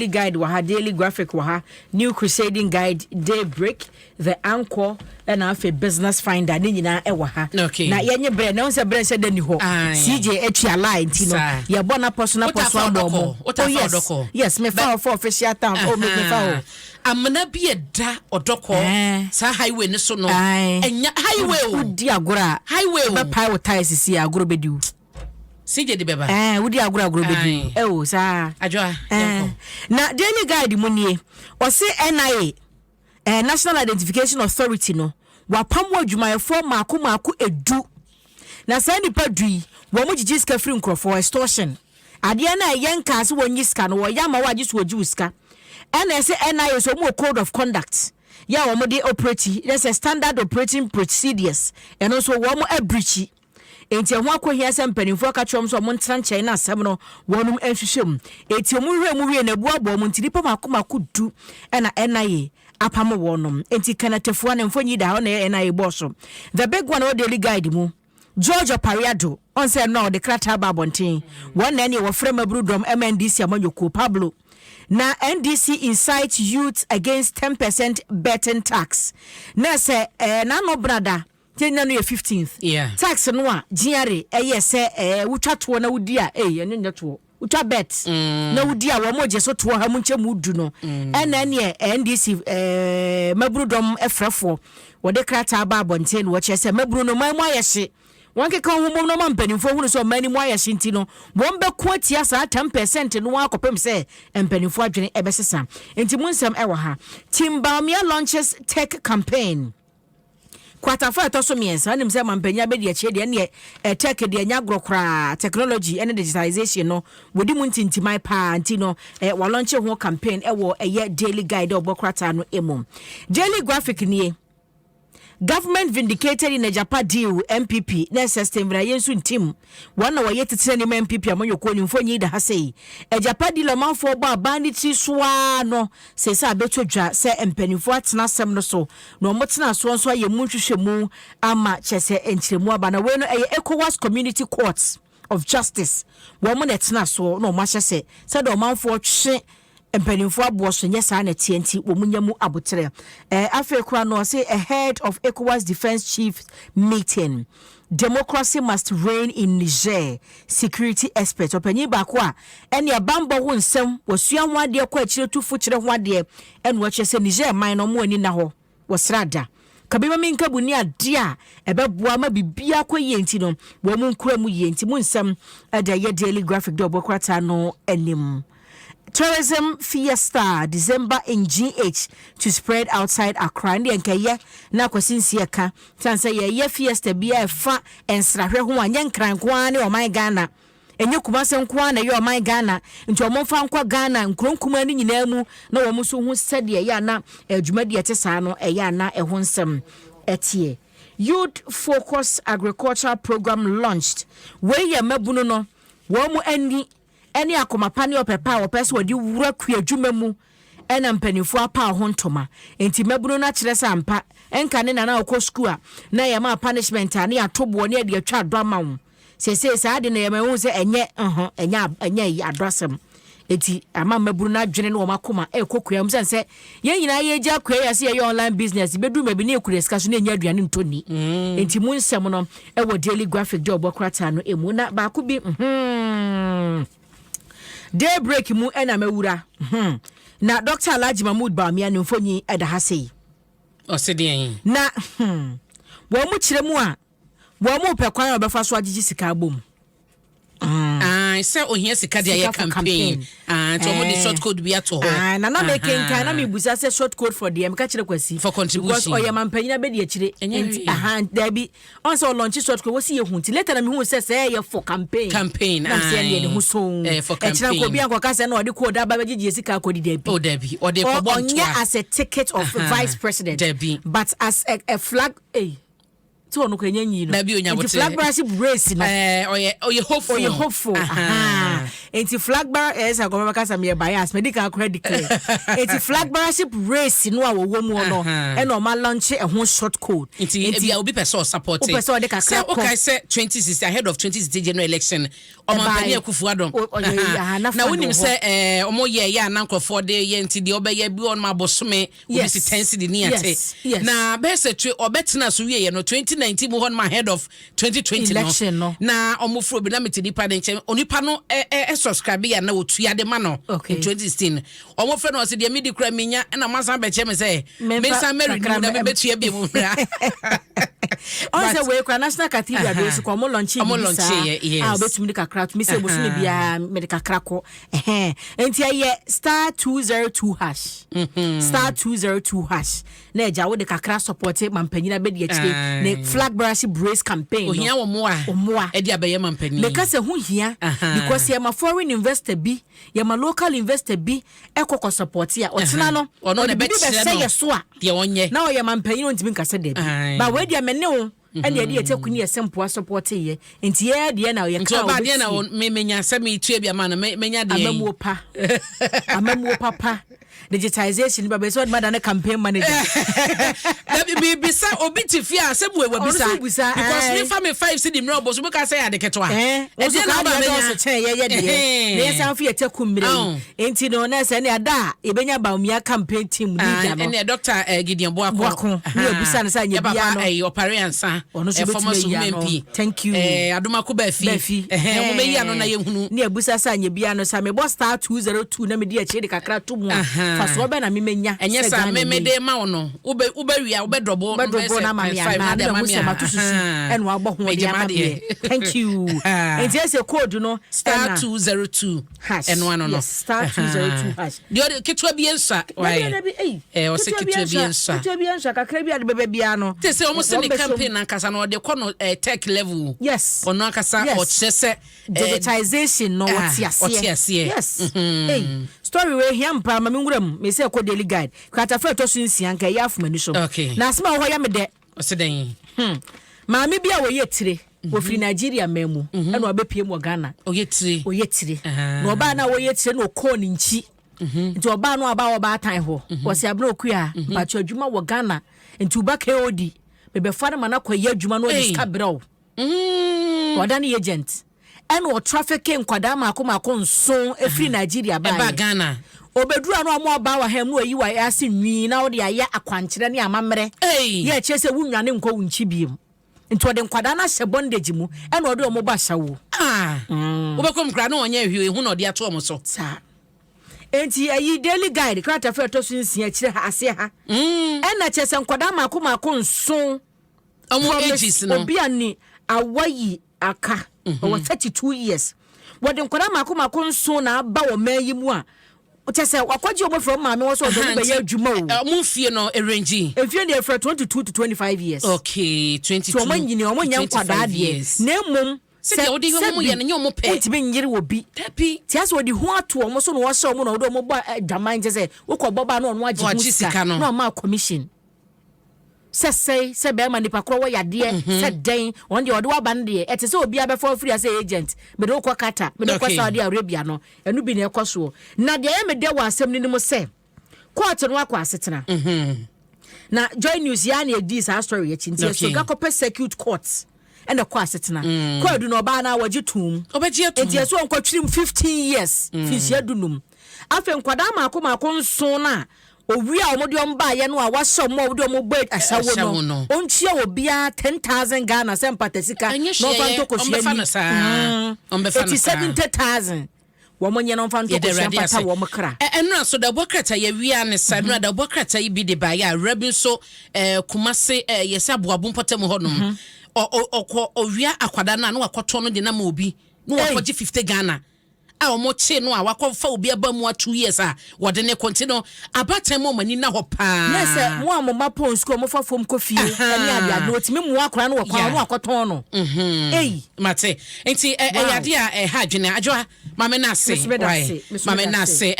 Guide wɔ ha, Daily Graphic wɔ ha, New Crusading Guide, Daybreak, The Anchor, ɛna afei Business Finder ne nyinaa ɛwɔ ha. Na yɛnye berɛ na sɛ berɛ sɛ da ni hɔ. CJ atwi ala nti no yɛbɔ napɔ so napɔ so abɔ ɔmo. Oh yes, mefa hɔ for official town. Oh, mefa hɔ. Amena bi ɛda Ɔdɔkɔ saa highway ne so no, ɛnya highway o. Wodi agorɔ a highway o, bɛpae wo tyre sisi a, agorɔ bɛdi wo. CJ de bɛba. Wodi agorɔ, agorɔ bɛdi wo ɛwɔ saa. Adwoa. Na Daily Guide mu nie, ɔse NIA, National Identification Authority no, wapam wɔ adwumayɛfoɔ maako maako 10, na saa nipa 10 yi, wɔn mo gyegye sika firi nkurɔfoɔ, extortion adeɛ no a ɛyɛ nkaa sɛ wɔnyi sika no, wɔyɛ ama wɔagye so wɔgye wo sika. Ɛna ɛsɛ NIA so wɔn wɔ code of conduct yɛ a wɔn de operate, yɛ sɛ standard operating procedures, ɛno nso wɔn abirikyi, nti ɛho akɔhia sɛ mpanimfoɔ aka kyerɛ wɔn sɛ wɔn ntena nkyɛn na asɛm no wɔnom nhwehwɛ mu. Eti wɔn hwehwɛ mu wie na ebu abɔ wɔn, nti nipa mako mako 10 ɛna NIA apam wɔnom. Nti kanatafoɔ ne mfonyi da hɔ na ɛyɛ NIA bɔɔ so. The big one wɔ Daily Guide mu, George Opare Addo, ɔnsɛ no a ɔde krataa ba abɔnten, wɔn na ɛne wɔfrɛ maburu dɔm MNDC amanyɔkuo Pablo na NDC incite youth against 10% betting tax, na sɛ n'ano brada kyɛ no yɛ 15th tax no a GRA ɛyɛ sɛ wotwa toɔ na wodi a, ɛno nyɛ toɔ, wotwa bet na wodi a, wɔn gye so toɔ ha mu nkyɛn mu du no. Ɛna ɛneɛ NDC maburu dɔm ɛfrɛfoɔ wɔde krataa ba abɔnten na wɔkyerɛ sɛ maburu no man mu ayɛ hye, wɔn keka ho mom na ɔma mpanimfoɔ hunu sɛ ɔman no mu ayɛ hye, nti no wɔn bɛko atia saa 10% no akɔpem sɛ mpanimfoɔ adwene ɛbɛsesa. Nti mu nsɛm ɛwɔ ha. Team Bawumia launches tech campaign. Kwatafa ɛtɔ so mmiɛnsa, wonim sɛ mampanya bɛdi akyire deɛ, ɛneɛ tech deɛ ɛnya agorɔ koraa. Technology ɛne digitalization no, wɔdi mu ntintiman paa, nti no walaunch ho campaign ɛwɔ ɛyɛ Daily Guide a ɔbɔ krataa no mu. Daily Graphic nie: government vindicated in Agyapa deal, NPP. Na ɛsɛ Stephen Ayesu Ntim, wɔn na wɔyɛ titire ne ma NPP amanyɔkuo ne mfonyi da ha sɛ Agyapa deal, ɔmanfoɔ bɔ aban ne tiri soa no sɛ abɛtɔ dwa sɛ mpanimfoɔ atena asɛm no so, na wɔn tena soɔ nso ayɛ mu nhwehwɛmu ama kyɛ sɛ nkyerɛmu aba. Na wei no ɛyɛ ECOWAS Community Court of Justice wɔn na ɛtena soɔ, na wɔn ahyɛ sɛ sɛdeɛ ɔmanfoɔ twe mpanimfoɔ aboɔ so nyɛ saa na ɛteɛ, nti wɔn nya mu abotrɛ. Afei koraa no, ɔsɛ ahead of ECOWAS defence chief meeting, democracy must reign in Niger, security expert. Ɔpanyin baako a ɛne abanbɔ ho nsɛm wɔsua ho adeɛ kɔ akyire tufo kyerɛ ho adeɛ, ɛna wɔkyerɛ sɛ Niger man no, ɔmo ani na hɔ wɔsra da kabima mi nkabu ne adeɛ a ɛbɛboa ma biribiara kɔ yie, nti no wɔn mu nkura mu yie. Nti mu nsɛm ɛde ɛyɛ Daily Graphic de ɔbɔ krataa no anim. Tourism Fiesta December in GH to spread outside Accra. Ne nkɛyɛ na akwasi nsi ɛka san sɛ yɛyɛ fiesta bi a ɛfa nsrahwɛ ho a, nyɛ Nkran nko ara ne ɔman Ghana, ɛnyɛ Kumase nko ara na ɛyɛ ɔman Ghana, nti ɔmo mfa nkɔ Ghana nkuro nkumaa no nyinaa mu na wɔn nso ho sɛdeɛ ɛyɛ ana adwumadi ɛte saa no ɛyɛ ana ɛho nsɛm ɛteɛ. Youth Focus Agricultural Program launched. Wei yɛ mmabunu no wɔn mu ani ɛne akoma pa ne ɔpɛ pa a wɔpɛ sɛ wɔde wura kua adwuma mu, ɛna mpanimfoɔ apa ho ntoma, nti mmabunu no akyerɛ sɛ ampa ɛnka ne nana ɔkɔ sukuu a na yɛ ma punishment a ne yɛato boɔ ne yɛde atwa adɔ ama wo. Sɛsɛ saa de no yɛma ehu sɛ ɛnyɛ ɛho ɛnyɛ yi adɔ asɛm, eti ama mmabunu no adwene ne wɔn akoma ɛkɔ kua mu sɛn sɛ yɛn nyinaa yɛgya kua yɛ sɛ yɛyɛ online business, bɛduru baabi ne yɛkura sika so ne yɛnyɛ aduane ntɔ ni. Nti mu nsɛm no ɛwɔ Daily Graphic de ɔbɔ krataa no emu. Na baako bi, Daybreak mu ɛna mawura, na Dr Alhaji Mahmood Bawumia ne mfonyi ɛda ha sei. Ɔse deɛn? Na wɔn mu kyerɛ mu a, wɔn mu pɛ kwan a wɔbɛfa so agyegye sika abom. Ah, sɛ ohia sika de ayɛ Sika for campaign. Campaign. Ah, nti ɔmo de short code bi ato hɔ. Ah, na mekenkan na mebusa sɛ short code for deɛ meka kyerɛ Kwasi. For contribution. Because ɔyɛ mampanyina bɛdi akyire. Ɛnyɛ Nti hwee. Aha, daabi, ɔn sɛ ɔlaunch short code, wɔsi yɛ hu, nti later na mehu sɛ ɛyɛ for campaign. Campaign. Na sɛ ɛdeɛ ne ho so. For ɛkyerɛ campaign. Nkɔ obi ankɔka sɛ na ɔde code aba bɛgyegye sika akɔdi, daabi. Oh, dabi, ɔde kɔbɔ Ɔnyɛ ntoa. as a ticket of vice president, Dabi. but as a flag, tí ɔno kò ɛnyɛ nyi no. Dabi, onya Nti abotere. flag bearership race no, Ɔyɛ hopeful. Ɔyɛ hopeful. Nti flag bearer, ɛyɛ sɛ akɔmɔ bɛka sɛ meyɛ bias, mɛdi kan akora declare. Nti flag bearership race no a wɔwɔ mu no, ɛna ɔma launch ɛho short code. Nti ebi a obi pɛ sɛ ɔsupport. Wopɛ sɛ ɔde kakra sɛ wokae sɛ 2016, ahead of 2016 general election, ɔmampanin Akufo Addo O- ɔyɛ- aha, na na fund wonim wɔ hɔ. sɛ ɔmo yɛ ɛyɛ a na nkurɔfoɔ de yɛ, nti deɛ ɔbɛyɛ bi ɔnom abosome obi si 10 cedi ne ate. Na bɛyɛ sɛ ɔbɛtena so wieɛ no, 2019 mu hɔ nom, ahead of 2020 no, Election no. Na ɔmo furo bi na mete nipa ne nkyɛn, onipa no ɛ ɛ ɛ subscribe yɛ na otua de ma no. In 2016 ɔmo fɛ no, ɔsɛ deɛ medi kura minya, ɛna mo asan bɛkyɛ me sɛ Memfa mensan mɛri kakra nu na mebɛtua bi mu mmra. Ɔn sɛ wei kora National Cathedral bi nso kɔ, ɔmo launch Ɔmo bibi launch saa yɛ, yes. a obetumi de kakra tumi sɛ bosome biara mede kakra kɔ. Ɛhɛn, nti ɛyɛ *202#, *202# na ɛgya wode kakra support mampanyin abɛdi akyire ne flag bearership race campaign no. Ohia wɔ mmoa. Mmoa. Ɛde abɛyɛ mampanin. Meka sɛ ho hia because yɛma foreign investor bi, yɛma local investor bi ɛkɔ kɔ support a, ɔtena no Ɔno na ɔde biribi ɛbɛkyerɛ bɛhyɛ no yɛ so a deɛ ɔnyɛ. Na ɔyɛ mampanyin, ɔntumi nkasa dabi. Ba wei deɛ, me ne wo ɛne yɛde yɛtɛ kuni yɛsɛ mpoa support yɛ, nti yɛ deɛ na yɛ Nti ka. ɔba adeɛ na menya sɛ metua bi ama no, menya deɛ yi. Amamuo pa, amamuo papa, digitization ba bɛ sɛ ɔde ma da ne campaign manager. Dabi, biribisa obi te fie a sɛ bue wabisa. Ɔno nso bisa, because mefa me 5 cedi mmerɛ ɔbɔ so moka sɛ yɛ ade ketewa. Ɛn wɔn nso Ɛdeɛ na kaa ɔba deɛ menya. dɔɔso kyɛn yɛyɛ deɛ na yɛsan fo yɛtɛ kum mmerɛ yi, nti no na sɛ ne ada a yɛbɛnya Bawumia campaign team leader no. Ɛne Dr. Gideon Boako. Boako. Ne yɛbusa no sɛ anyɛ Yɛ papa, bia no. Ɔpare Ansa. Ɔno nso former bɛtumi ayi Suhum ano. MP. Thank you. Adomako Baafi. Baafi. Ɛhɛn, wɔbɛyi ano na yɛhunu. Ne yɛbusa sɛ anyɛ bia no, sɛ mebɔ *202 na mede akyire de kakra to mu a, fa soɔ bɛ na memɛnya Ɛnyɛ sɛ sa Ghana meme ni. de ma wo no, wobɛwia, wobɛdɔbo. Bɛdɔbɔ na ama me anaa na mahu sɛ mato susu ɛna wabɔ ho de ama meɛ. Thank you. Nti ɛsɛ code no Star ɛna 202 hash. Ɛno ano no. Yes, *202#. Deɛ ɔde ketewa bi nsua. Dabi, dabi, ei. Ɔsɛ ketewa bi nsua. Ketewa bi nsua, kakra bi ade bɛbɛ bia no. Te sɛ ɔmo sɛ ne Wɔn bɛsom. campaign ankasa no, ɔde kɔ no tech level. Ɔno ankasa ɔkyerɛ sɛ Digitization no, wɔte aseɛ. Ɔte aseɛ. Yes. Hey, story wei hia mpa ma me nwura mu me sɛ ɛkɔ Daily Guide kratafa ɛtɔ so 6, nka ɛyɛ afoma ni so. Na asɛm a wɔ hɔ yɛ me dɛ. Ɔsɛ dɛn? Maame bi a wɔyɛ tire, wɔfiri Nigeria man mu ɛna ɔbɛpie mu wɔ Ghana. Ɔyɛ tire. Ɔyɛ tire. Na ɔbaa no a wɔyɛ tire no, ɔkɔɔ ne nkyi, nti ɔbaa no aba a ɔbaatan hɔ, wɔsɛ abena okua mpatwa adwuma wɔ Ghana, nti woba kod mebɛfa no ma no akɔyɛ adwuma no, ɔde sika brɛ wo. Ɔda ne agent ɛna ɔtraffic nkwadaa maako maako nson efiri Nigeria Ɛba baayɛ. Ghana. Obeduru ano, ɔmo ɔbaa wɔ ha mu, ayi wɔ ase nwii na ɔde ayɛ akwankyerɛ ne amammerɛ. Ei. Yɛ ɛkyerɛ sɛ wunwane nkɔ wo nkyi biem, nti ɔde nkwadaa no ahyɛ bondage mu ɛna ɔde ɔmo ba ahyɛwo. Ah, wobɛkɔ mu koraa na ɔnyɛ ahwie ehu na ɔde ato ɔmo so. Saa nti ɛyi Daily Guide krataa ɛtɔ so 6, akyire ha, aseɛ ha, ɛna kyerɛ sɛ nkwadaa maako maako nson. Ɔmo Promise ages no. Obi a ni awayi aka ɔwɔ 32 years, wɔde nkwadaa maako maako nson na aba wɔ mmaa yi mu a kyɛ sɛ wakɔgye wɔn fira wɔn maame wɔ sɛ ɔdɔ bɛyɛ adwuma o. Ɔmo mfie no arrange. Efie deɛ efirɛ 22 to 25 years. Okay, 22. Tí wɔn anyini, wɔn nyɛ nkwadaa deɛ, na emom Sɛdeɛ wode yɛ ɔmo yɛ no, nyɛ ɔmo pɛ. Wontumi nyere wɔ bi. Dabi. Tí a sɛ wɔde ho ato wɔn so na wɔhyɛ wɔn na wɔde wɔn bɔ adwaman, kyɛ sɛ wokɔ bɔ ba na ɔno agye ho Wagye sika no. Na ɔma commission sɛ sɛe sɛ bɛrima nipa korɔ wɔ yadeɛ sɛ dɛn, ɔno deɛ ɔde waba no deɛ, ɛte sɛ obi abɛfa ofiri ase agent, mede wokɔ Qatar, mede wokɔ Saudi Arabia no, ɛno bi na ɛkɔ soɔ. Na deɛ ɛyɛ me dɛ wɔ asɛm no mu sɛ court no akɔ asetena na Joy News yɛa na ɛdii saa story akyi, nti ɛso kɔpɛ circuit court ɛna kɔ asetena kɔɔdu na ɔbaa no a wɔgye tom. Ɔbɛgye atom. Nti ɛso ɔnkɔtwirim 15 years, finhyia 15. Afei nkwadaa maako maako nson no a owi a wɔde wɔn baayɛ no a wahyɛ wɔn a wɔde wɔn bɔ ahyɛwo Ahyɛwo no, no. ɔntua obiara 10,000 Ghana sɛ mpata sika Ɛnyɛ na ɔfa hwee, ntɔ kosua ɔmbɛfa ni. no saa. Ɔmbɛfa no Eti saa. 70,000 wɔn nyɛ no ɔmfa ntɔ Yɛda kosua Awurade mpata ase. wɔn kra. Ɛnora so da bɔ krataa yɛwia ne sa ɛnora da bɔ krataa yi bi de baeɛ a awura bi nso Kumase, yɛsɛ Aboabo mpɔtam hɔnom. Ɔkɔ ɔwia akwadaa no a na wakɔtɔn no de nam obi na wakɔgye 50 Ghana a wɔn kye no a wakɔfa obi aba mu a 2 years a wɔde ne kɔ, nti no abatan mu ɔmo ani na hɔ paa. Ne sɛ mo a mo ma pɔn sukuu, mo fa fam kɔ fie ɛne ade ade, otumi mu akora no wɔ kwan no akɔtɔn no. Eyi. Mate, nti ɛyɛ adeɛ a ɛha adwene. Adwoa, maame no ase. Meso meda Wae. ase, meso Maame meda no ase. ase.